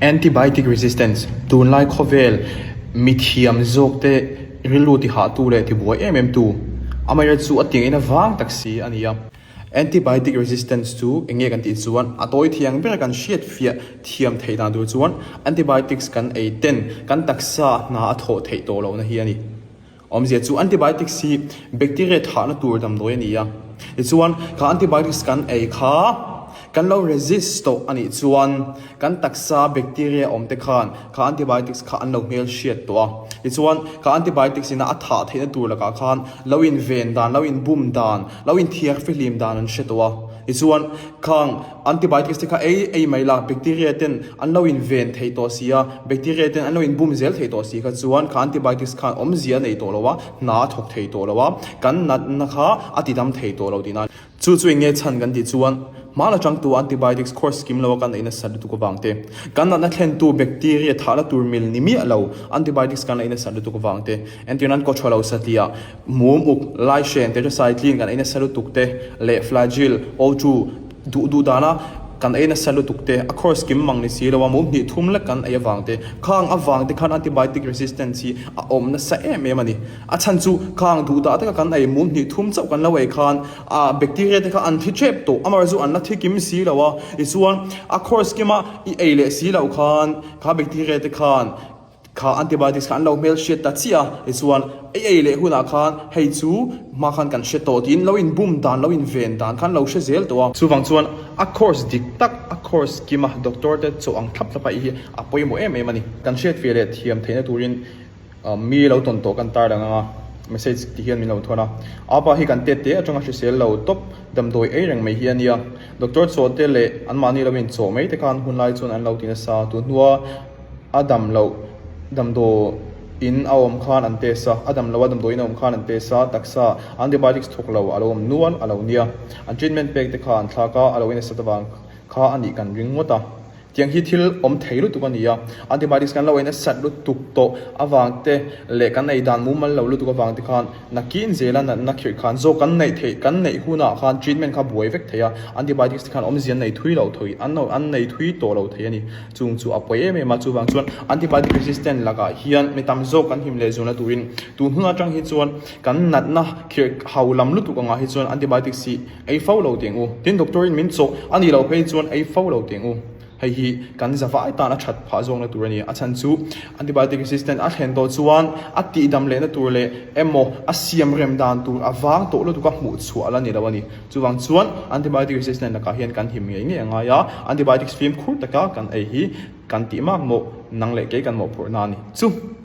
Antibiotic resistance, Tunlai khawvel mithiam zawkte rilru tihahtu leh tibuai em em tu, amaherawhchu chu a tingaihna vang tak si a ni a. Antibiotic resistance chu eng nge kan tih chuan a tawi thiang ber kan hriat fiah thiam theih dan tur chuan antibiotics kan ei ten kan taksa hna a thawh theih tawh lohna hi a ni. Awmzia chu antibiotics hi bacteria thahna tur damdawi a ni a, tichuan kha antibiotics kan ei kha kan lo resist tawh a nih chuan kan taksa bacteria awm te khan kha antibiotics kha an lo hmel hriat tawh a, tichuan kha antibiotics ina a thah theihna tur lakah khan lo inven dan, lo inbum dan, lo inthiar fihlim dan an hre tawh a, tichuan khang Antibiotics te kha ei ei mai la, bacteria ten an lo in ven theih tawh si a, bacteria ten an lo in bum zel theih tawh si kha chuan kha antibiotics khan awmzia a nei tawh lo a, hna a thawk thei tawh lo a, kan natna kha a ti dam thei tawh lo tihna. Chu chu eng nge chhan kan tih chuan hma la changtu antibiotics course kim lo a kan ei nasat lutuk avang te, kan natna thlentu bacteria thahna tur mil ni miah lo antibiotics kan ei nasat lutuk avang te, entirnan kawthaw lo satliah, mum uk, laihren, tetracycline kan ei nasa lutuk te leh flagyl, O2, Duh duh dana kan ei nasa lutuk te, a course kim mang ni si lo a, mum hnih thum lek kan ei avang te, khang avang te khan antibiotic resistance hi a awm nasa em em a ni. A chhan chu khang duh dah taka kan ei mum hnih thum chauh kan lo ei khan a bacteria te kha an thi tep tawh, amaherawhchu chu an la thi kim si lo a, tichuan a course kima i ei leh si loh khan kha bacteria te khan Kha antibiotics kha an lo hmel hriat ta chiah a, tichuan ei ei leh hunah khan hei chu hma khan kan hre tawh tiin lo inbum dan, lo inven dan khan lo hre zel tawh a. Chuvang chuan a course dik tak, a course kima doctor te chaw ang thlap thlap a ei hi a pawimawh em em a ni. Kan hriat ve leh thiam theihna turin mi lo tawn tawh kan tar dang ang a, message ti hian min lo thawn a. Apa hi kan tet te atanga hrisel lo tawp damdawi ei reng mai hi a nia. Doctor chaw te leh anmahni lo inchawh mai te khan hunlai chuan an lo ti nasa tun hnua. A dam loh damdawi in a awm khan an test a, a dam loh a damdawi in a awm khan an test a, taksa antibiotics thawk lo a lo awm nual a lo nia. An treatment pek te kha an thlak a, a lo inasat avang kha a nih kan ring ngawt a. Tiang hi thil awm thei lutuk a ni a, antibiotics kan lo inasat lutuk tawh avang te leh kan ei dan mumal lo lutuk avang te khan nakin zela natna khirh khan zawk kan neih theih kan neih hunah khan treatment kha buai vek thei a, antibiotics te khan awmzia an nei thui lo thui an nei thui tawh lo thei a ni. Chung chu a pawi em em a, chuvang chuan antibiotic resistant lakah hian mi tam zawk kan him leh zualna turin tun hun atang hi chuan kan natna khirh hau lam lutuk angah hi chuan antibiotics hi ei fo lo teng u. Tin doctor in min chawh a nih loh phei chuan ei fo lo teng u. Hei hi kan zavai tan a that phah zawkna tur a ni. A chhan chu antibiotic resistant a thlen tawh chuan a tihdam lehna tur leh emaw a siam rem dan tur a vang tawh lutuk a hmuh chhuah la ni lo a ni. Chuvang chuan antibiotic resistant lakah hian kan him ngei ngei a ngai a, antibiotics fimkhur taka kan ei hi kan tih mak mawh nang leh kei kan mawhphurhna a ni. Chu!